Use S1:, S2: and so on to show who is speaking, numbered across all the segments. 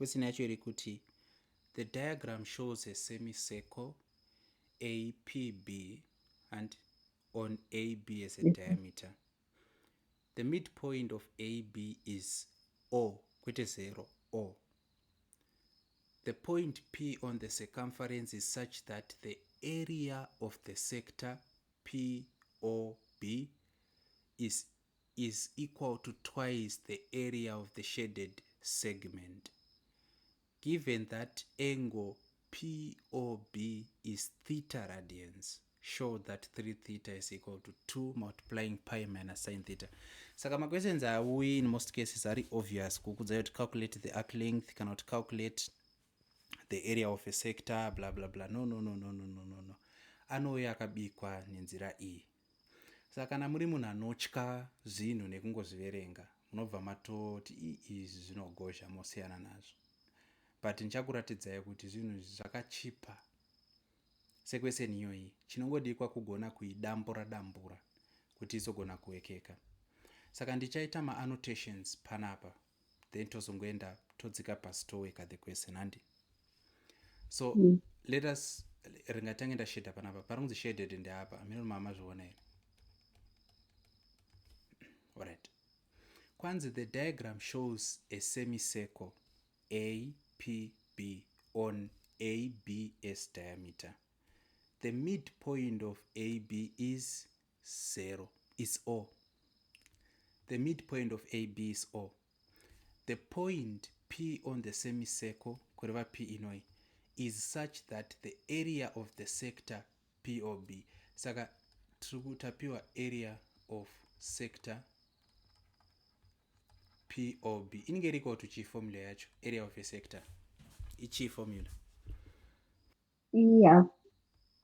S1: Question yacho iri kuti the diagram shows a semicircle APB and on AB as a diameter. The midpoint of AB is O, kwete 0, O. The point P on the circumference is such that the area of the sector POB is equal to twice the area of the shaded segment. Given that angle POB is theta radians, show that 3 theta is equal to 2 multiplying pi minus sin theta. Saka maquestions auyi in most cases ari obvious, kukudzai kuti calculate the arc length kana kuti calculate the area of a sector, blah blah blah. No, no, no, no, no, no, no, no. Anouya akabikwa nenzira iyi. Saka kana muri munhu anotya zvinhu nekungozviverenga, munobva matoti izvi zvinogozha, mosiyana nazvo. But ndichakuratidzai kuti zvinhu zvakachipa sequestion iyoyi. Chinongodikwa kugona kuidambura dambura kuti izogona kuwekeka. Saka ndichaita maannotations panapa, then tozongoenda todzika pasi toweka the question, handi? So let us ringatange ndashedha panapa. Pari kunzi shaded ndeapa. Mino mama zviona here? Alright, kwanzi the diagram shows a semicircle APB on ABS diameter. The midpoint of AB is 0, is O. The midpoint of AB is O. The point P on the semicircle, kureva P inoi, is such that the area of the sector POB. Saka tiri kutapiwa area of sector POB inenge iri equal to chii? Formula yacho, area of a sector, ichii formula?
S2: Yeah,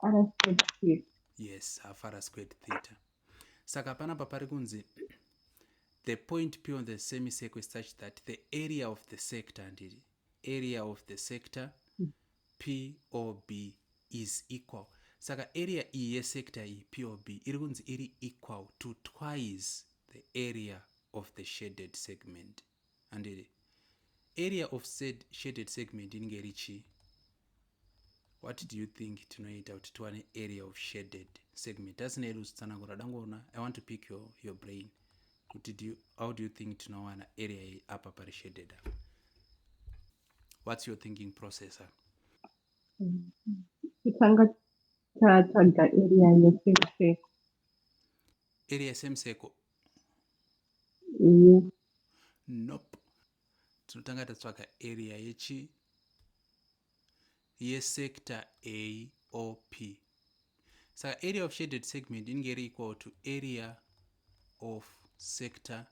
S2: r squared theta.
S1: Yes, half r squared theta. Saka panapa pari kunzi the point P on the semicircle is such that the area of the sector, handiti, area of the sector POB is equal. Saka area iyi yesector iyi POB iri kunzi iri equal to twice the area of the shaded segment, handiti? Area of said shaded segment inenge iri chii? What do you think tinoita kuti tiwane area of shaded segment? Tasinei kuzvitsanangura, dangoona. I want to pick your brain kuti how do you think tinowana area apa pari shaded apa? What's your thinking process?
S2: Kutanga tatsvaga area yesemicircle.
S1: Area yesemicircle?
S2: Yes.
S1: Nope, tinotanga tatsvaga area yechi yesector AOP. Saka area of shaded segment inenge iri equal to area of sector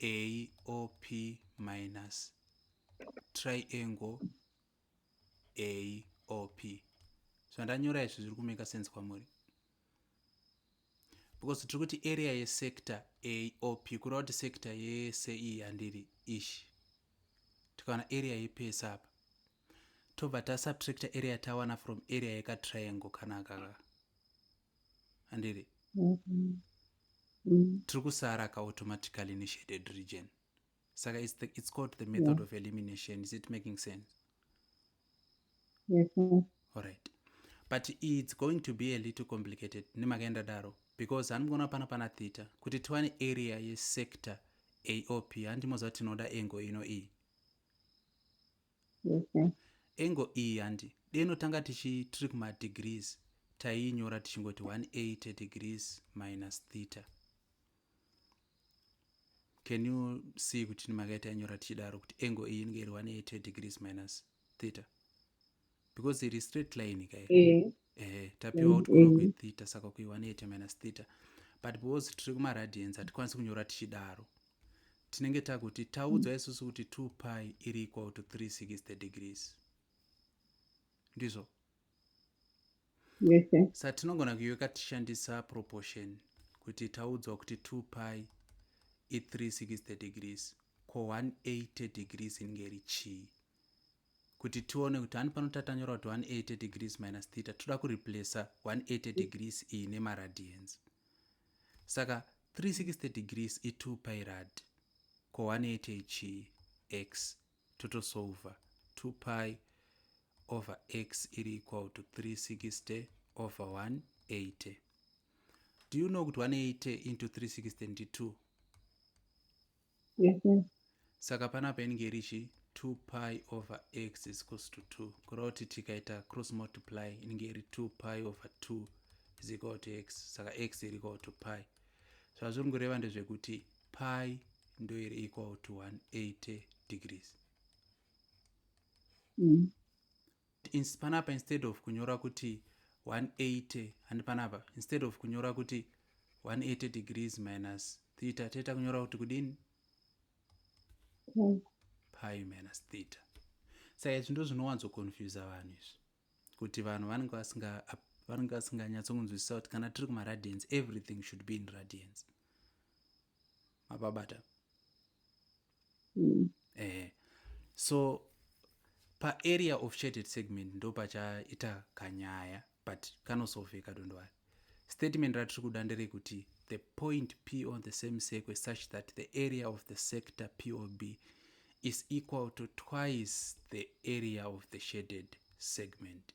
S1: AOP minus triangle AOP. Zvandanyora izvi zviri kumeka sense kwamuri? Because tiri kuti area yesector AOP, kureva kuti sector yese iyi, handiri ishi? Tikawana area yepesa apa, tobva tasubtracta area tawana from area yekatriangle kanaka, handiri? Tiri kusara kaautomatically neshaded region. Saka it's called the method of elimination. Is it making sense?
S2: Yes, sir.
S1: Alright, but it's going to be a little complicated nemakaenda daro, because handigona pana theta kuti tiwane area yesector AOP. Handimoziva tinoda angle ino iyi.
S2: Yes, sir.
S1: Angle iyi, handi, denotanga tichi tiri kumadegrees, taiinyora tichingoti 180 degrees minus theta. Can you see kuti nemakaita inyora tichidaro kuti angle iyi inenge iri 180 degrees minus theta, because iri straight line kai?
S2: Eh.
S1: Ehe, tapiwa kuti kuno kwetheta, saka kui 180 minus theta. But because tiri kumaradians, hatikwanisi kunyora tichidaro. Tinenge takuti taudzwa isusu kuti 2 pi iri equal to 360 degrees, ndizvo?
S2: Yes, sir.
S1: Saka tinogona kuiweka tichishandisa proportion, kuti taudzwa kuti 2 pi i360 degrees, ko 180 degrees inenge iri chii? Kuti tione kuti hani pano tatanyora kuti 180 degrees minus theta, toda kureplaca 180 degrees iyi nemaradians. Saka 360 degrees i2 pi rad, ko 180 chii? X. Totosolva 2 pi over x iri equal to 360 over 180. Do you know kuti 180 into 360 ndi 2?
S2: Yes, sir.
S1: Saka panapa inenge iri chi 2 pi over x is equals to 2. Kureva kuti tikaita cross multiply inenge iri 2 pi over 2 is equal to x. Saka x iri equal to pi. Zvazviri kungoreva ndezvekuti pi ndo iri equal to 180 degrees. Panapa instead of kunyora kuti 180, handi panapa instead of kunyora kuti 180 degrees minus theta, toita kunyora kuti kudini? Pi minus theta. Saka izvi ndo zvinowanzoconfusa vanhu izvi, kuti vanhu vanenge vasinganyatsokunzwisisa kuti kana tiri kumaradians everything should be in radians. Mapabata? So paarea of shaded segment ndo pachaita kanyaya, but kanosolveka, don't worry. Statement ratiri kuda nderekuti the point P on the same circle such that the area of the sector POB is equal to twice the area of the shaded segment,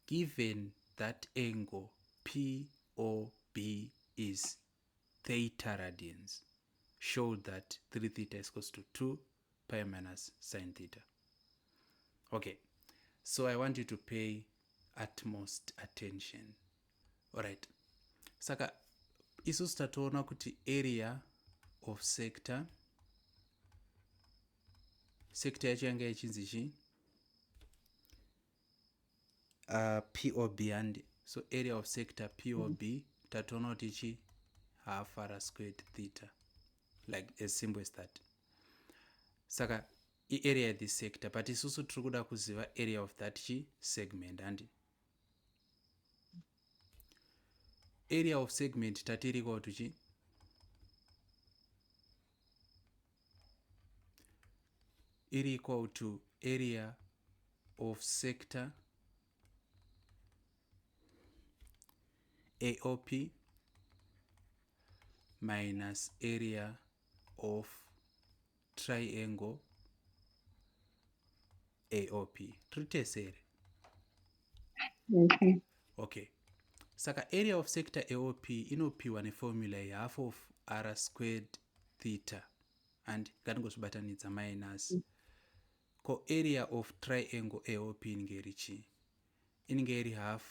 S1: given that angle POB is theta radians. Show that 3 theta is equals to 2 pi minus sin theta. Okay, so I want you to pay utmost attention. Alright, saka isusu tatoona kuti area of sector, sector yacho yanga ichinzi chi POB, handi? So area of sector POB tatoona kuti chi half r squared theta, like as simple as that. Saka iarea this sector, but isusu tiri kuda kuziva area of that chi segment, handi? Area of segment tati equal to chi iri equal to area of sector AOP minus area of triangle AOP. Tiri tese here?
S2: Okay.
S1: Okay, saka area of sector AOP inopiwa neformula yehalf of r squared theta, and ngatingozvibatanidza minus ko area of triangle AOP inenge iri chii? Inenge iri half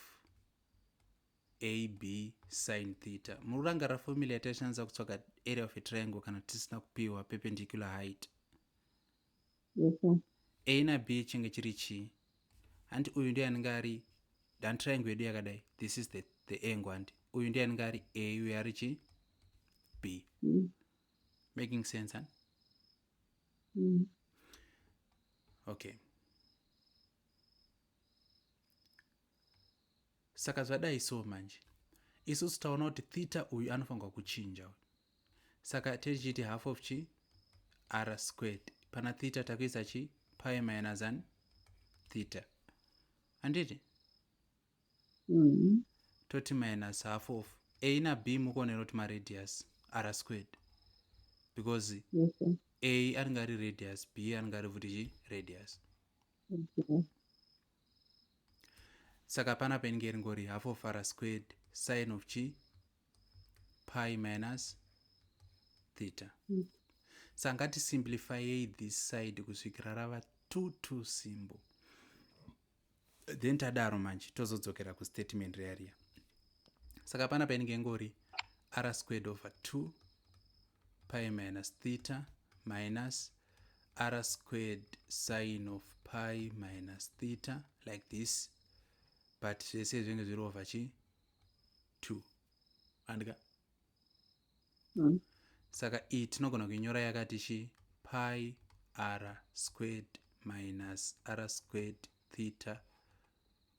S1: AB sin theta. Muri kurangarira formula yataishandisa kutsvaga area of a triangle kana tisina kupiwa perpendicular height?
S2: Yes, sir.
S1: A na B chinge chiri chii? Hanti uyu ndiye anenge ari dan triangle yedu yakadai. This is the angle, hanti uyu ndiye anenge ari A, uyu ari chi B. Making sense, huh? Okay, saka zvadai so manje isusu taona kuti theta uyu anofanirwa kuchinja, saka tichiti half of chi r squared, pana theta takuisa chi pi minus an theta, handiti? Toti minus half of a na b, mukuonera kuti maradius r squared, because
S2: Yes, sir.
S1: A anenge ari radius, b anenge ari futi chi radius. Saka panapa inenge ringori half of r squared sin of chi pi minus theta. Saka ngatisimplifyei this side kusvikira rava too too simple, then tadaro manje tozodzokera kustatement riya riya. Saka panapa inenge ingori r squared over 2 pi minus theta minus r squared sin of pi minus theta, like this, but zvese zvinenge zviri over chi 2, andika? Saka iyi tinogona kuinyora yakati chi pi r squared minus r squared theta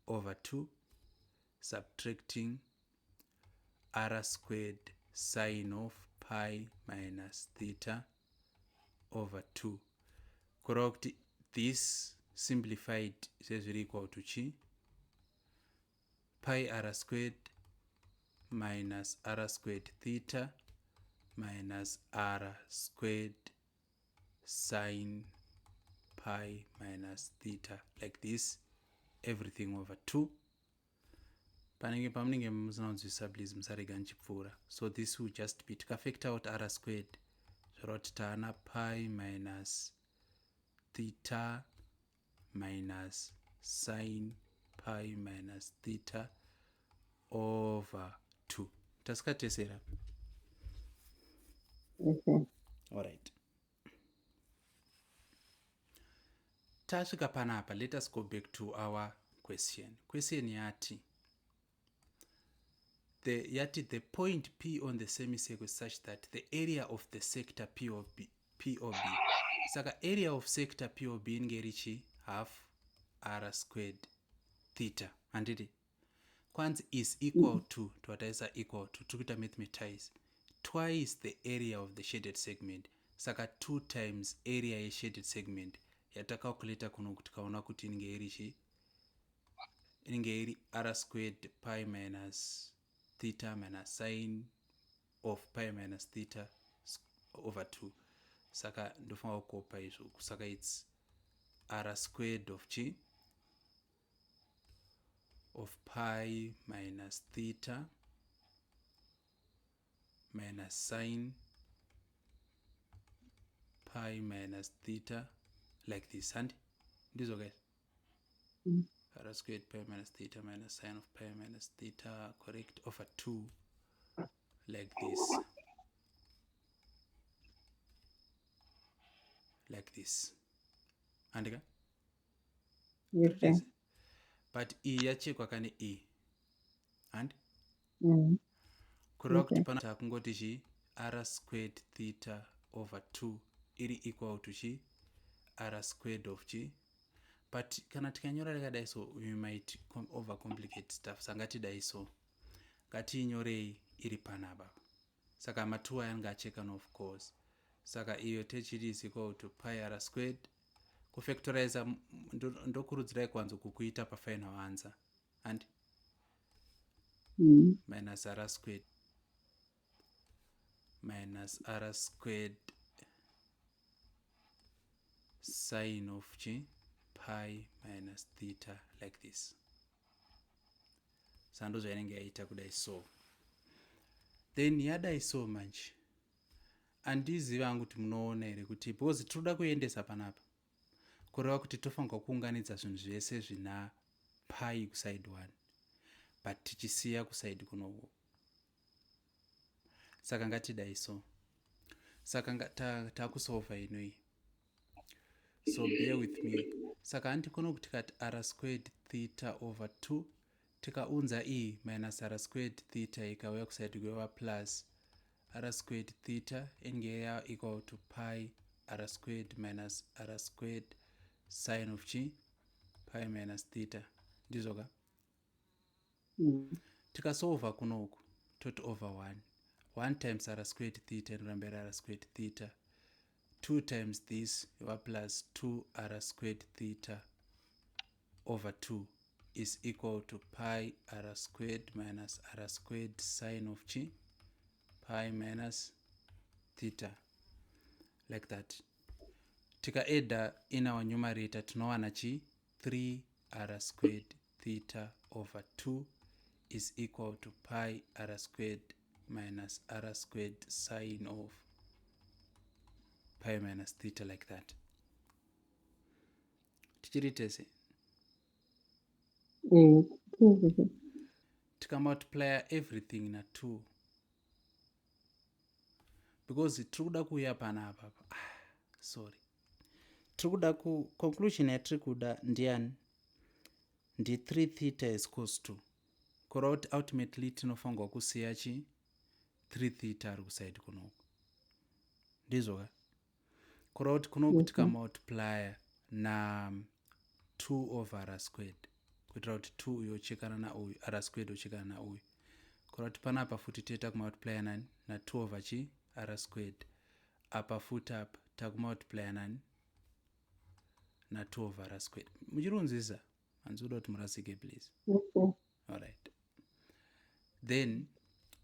S1: over 2 subtracting r squared sin of pi minus theta over 2, kureva kuti this simplified zvezviri equal to chi pi r squared minus r squared theta minus r squared sin pi minus theta like this, everything over 2. Panenge pamunenge musina kunzwisisa, please musarega ndichipfuura. So this will just be, tikafactor out r squared, zvoreva kuti taana pi minus theta minus sin pi minus theta over 2. Tasikatesera?
S2: Yes.
S1: Alright, tasvika panapa. Let us go back to our question. Question yati the point P on the semicircle is such that the area of the sector POB. Saka area of sector POB inenge iri half r squared theta, handiti? Kwanzi is equal to, twataisa equal to, tiri kuita mathematize, twice the area of the shaded segment. Saka 2 times area yeshaded segment yatacalculata kuno, tikaona kuti inenge iri chi? Inenge iri r squared pi minus theta minus sin of pi minus theta over 2. Saka ndofanira kukopa izvo. Saka its r squared of chi? Of pi minus theta minus sin pi minus theta like this, handi ndizvo guys? R squared pi minus theta minus sin of pi minus theta, correct, over 2 like this, like this, andika?
S2: Yes, sir.
S1: But e yachekwa kane e, handi?
S2: Mm.
S1: Kureva kuti
S2: Okay.
S1: pana takungoti chi? R squared theta over 2 iri equal to chi? R squared of chi? But kana tikanyora rakadai so, we might overcomplicate stuff. Saka ngatidai so, ngatiinyorei iri panapa. Saka ma2 aya anenge achekana, of course. Saka iyo techiti is equal to pi r squared. Kufactoriza ndokurudzirai kuwanzo kukuita pafinal answer, handi? Minus r squared, minus r squared sine of chi? Pi minus theta like this. Saka ndo zvainenge yaita kudai. So then yadai so manje, handizivi hangu kuti munoona here kuti, because tinoda kuendesa panapa, kureva kuti tofanirwa kuunganidza zvinhu zvese zvina pi kuside 1, but tichisiya kuside kunoku. Saka ngatidai so. Saka takusolva ta inoi, so bear with me. Saka handikona kuti tikati r squared theta over 2, tikaunza e minus r squared theta ikauya kuside kueva plus r squared theta, inge ya equal to pi r squared minus r squared sin of chi? Pi minus theta, ndizvo ka? Tikasolva kunoku, toti over 1, 1 times r squared theta inoramba iri r squared theta. 2 times this yova plus 2 r squared theta over 2 is equal to pi r squared minus r squared sine of chi? Pi minus theta like that. Tikaadda in our numerator, tinowana chi? 3 r squared theta over 2 is equal to pi r squared minus r squared sine of pi minus theta like that. Tichiri tese?
S2: Eh.
S1: Tikamultiplya everything na2, because tiri kuda kuuya panapa. Ah, sorry, tiri kuda ku conclusion yatiri kuda ndiani? Ndi3 theta is equals to, kureva kuti ultimately tinofanirwa kusiya chi? 3 theta ari kuside kunoku, ndizvo ka? Kureva kuti kunoku tikamultiplya na 2 over r squared, kuitira kuti 2 uyu ochekana nauyu, r squared ochekana nauyu. Kureva kuti panapa futi toita kumultiplya nani? Na2 over chi? R squared. Apa futi apa takumultiplya nani? Na2 over r squared. Muchiri kunzwisisa? Handisi kuda kuti murasike, please.
S2: Okay.
S1: Alright, then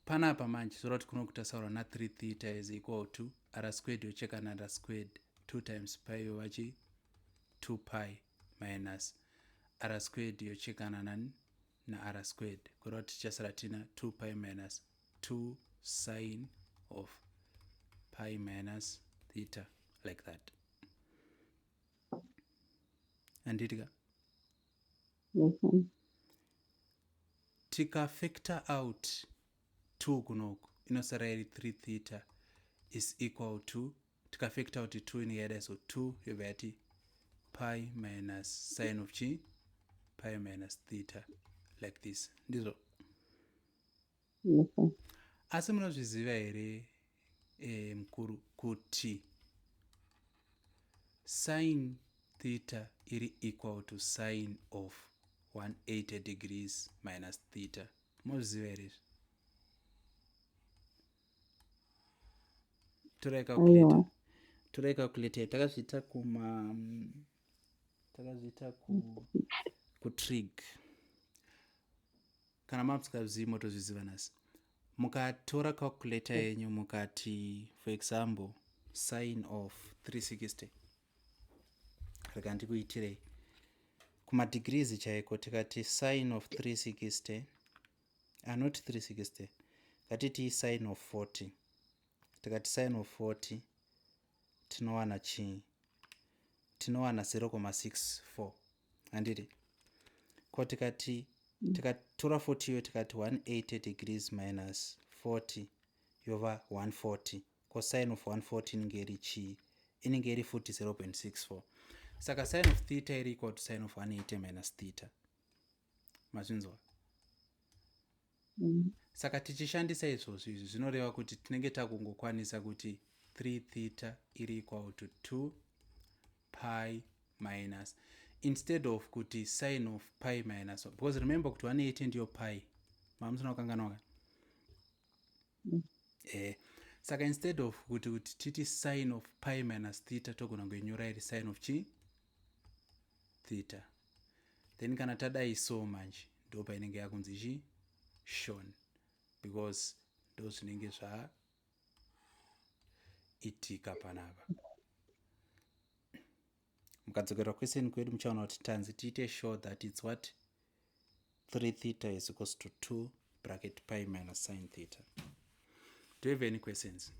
S1: panapa manje zvoreva kuti kuno kutasaurwa na3 theta is equal to r squared yochekana r squared, 2 times pi yova chi? 2 pi minus r squared yochekana nani na r squared, kureva kuti tichasara tina 2 pi minus 2 sin of pi minus theta, like that. Handiti ka?
S2: Yes, ma'am.
S1: Tikafactor out 2 kunoku, inosara iri 3 theta is equal to, tikafactor out 2 inenge yadai so, 2 yobva yati pi minus sin of chi pi minus theta, like this. Ndizvo?
S2: Yes, sir.
S1: Asi munozviziva here, mukuru, kuti sin theta iri equal to sin of 180 degrees minus theta? Munozviziva here izvi? Torai calculator.
S2: Aiwa.
S1: Torai calculator. Takazviita kuma takazviita ku kutrig. Kana mamusingazvizivi, motozviziva nhasi. Mukatora calculator yenyu, mukati, for example, sin of 360, rega ndikuitirei kumadegrees chaiko. Tikati sin of 360, not 360, ngatiti sin of 40. Tikati sin of 40, tinowana chii? Tinowana 0,64, handiti? Ko tikati, tikatora 40 iyo, tikati 180 degrees minus 40 yova 140. Ko sin of 140 inenge iri chii? Inenge iri futi 0.64. Saka sin of theta iri equal to sin of 180 minus theta. Mazvinzwa?
S2: Mm.
S1: Saka tichishandisa izvozvo, izvi zvinoreva kuti tinenge takungokwanisa kuti 3 theta iri equal to 2 pi minus, instead of kuti sin of pi minus, because remember kuti 180 ndiyo pi. Mamusina kukanganwa ka? Saka instead of kuti titi sin of pi minus theta, togona kuinyora iri sin of chi theta. Then kana tadai so manje, ndo painenge yakunzi chi shown, because ndo zvinenge zvaitika panapa. Mukadzokera question kwedu, muchaona kuti tanzi tiite show that it's what? 3 theta is equals to 2 bracket pi minus sin theta. Do you have any questions?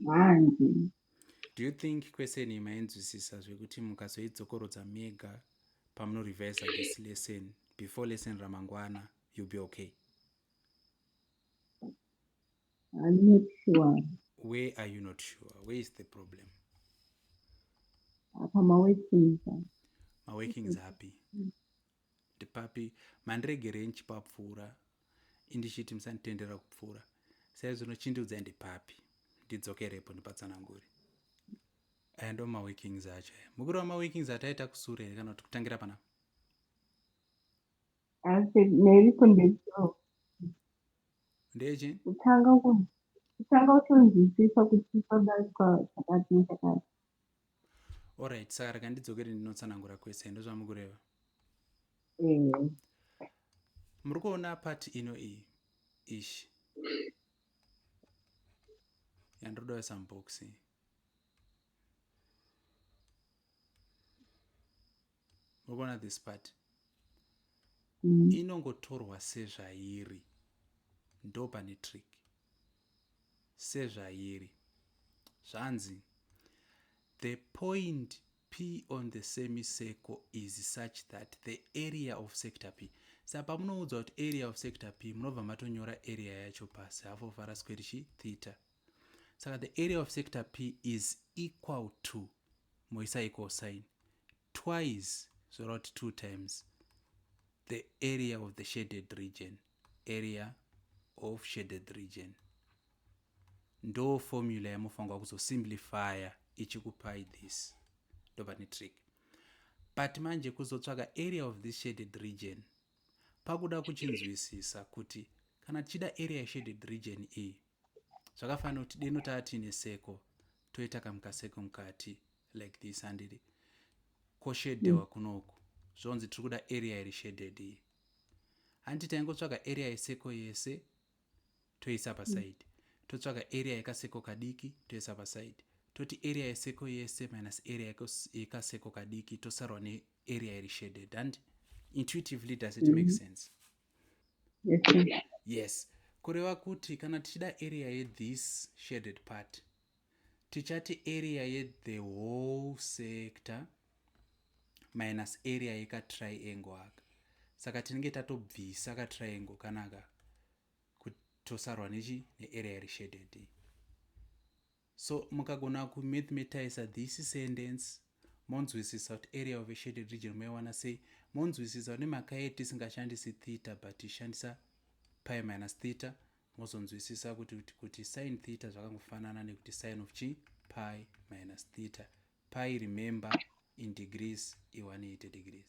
S2: Hanzi.
S1: Do you think question iyi mainzwisisa zvekuti mukazoidzokorodza mega pamunorevisa this lesson before lesson ramangwana, you'll be okay?
S2: I'm not sure.
S1: Where are you not sure? Where is the problem?
S2: Apa maworkings.
S1: Maworkings api? Ndipapi? Mandiregerei ndichipapfuura, indichiti musanditendera kupfuura. Saizvino chindiudzai ndipapi, ndidzokerepo ndipatsananguri. Aya ndo maworkings acho aya. Mukuru wamaworkings ataita kusure here kana kuti kutangira panapa?
S2: Asi nerikundetso.
S1: Ndechi?
S2: Kutanga kutonzwisisa kuti pabatwa zvakati nechakati.
S1: Alright, saka rega ndidzokere ndinotsanangura kwese. Ndozvamukureva?
S2: Eh.
S1: Muri kuona part ino iyi, ishi yandiroda kuisa mubox iyi? Muri kuona this part?
S2: Mm.
S1: Inongotorwa sezvairi. Ndo pane trick. Sezvairi, zvanzi the point P on the semicircle is such that the area of sector P. Saka pamunoudzwa kuti area of sector P, munobva matonyora area yacho pasi, half of r square chi theta. Saka the area of sector P is equal to, moisa equal sign, twice, zvoreva kuti two times the area of the shaded region. Area of shaded region ndo formula yamufanirwa kuzosimplifya ichikupai this. Ndo pane trick. But manje kuzotsvaga area of this shaded region, pakuda kuchinzwisisa kuti kana tichida area yeshaded region iyi, zvakafanira kuti deno taa tiine circle, toita kamukaseko mukati like this, handiti? Koshadewa kunoku, zvonzi tiri kuda area iri shaded iyi. Handiti taingotsvaga area yecircle yese, toisa paside, totsvaga area yekacircle kadiki, toisa paside. Toti area yecircle yese minus area yekacircle kadiki, tosarwa nearea iri shaded. And intuitively, does it make sense?
S2: Yes, sir.
S1: Yes. Kureva kuti kana tichida area yethis shaded part, tichati area yethe whole sector minus area yekatriangle aka. Saka tinenge tatobvisa katriangle kanaka, tosarwa nechi nearea iri shaded. So mukagona kumathematisa this sentence, monzwisisa kuti area of a shaded region moiwana sei, monzwisisa kuti nemhaka yei tisingashandisi theta but tishandisa pi minus theta, mozonzwisisa kuti sin theta zvakangofanana nekuti sin of chi pi minus theta. Pi, remember, in degrees i180 degrees.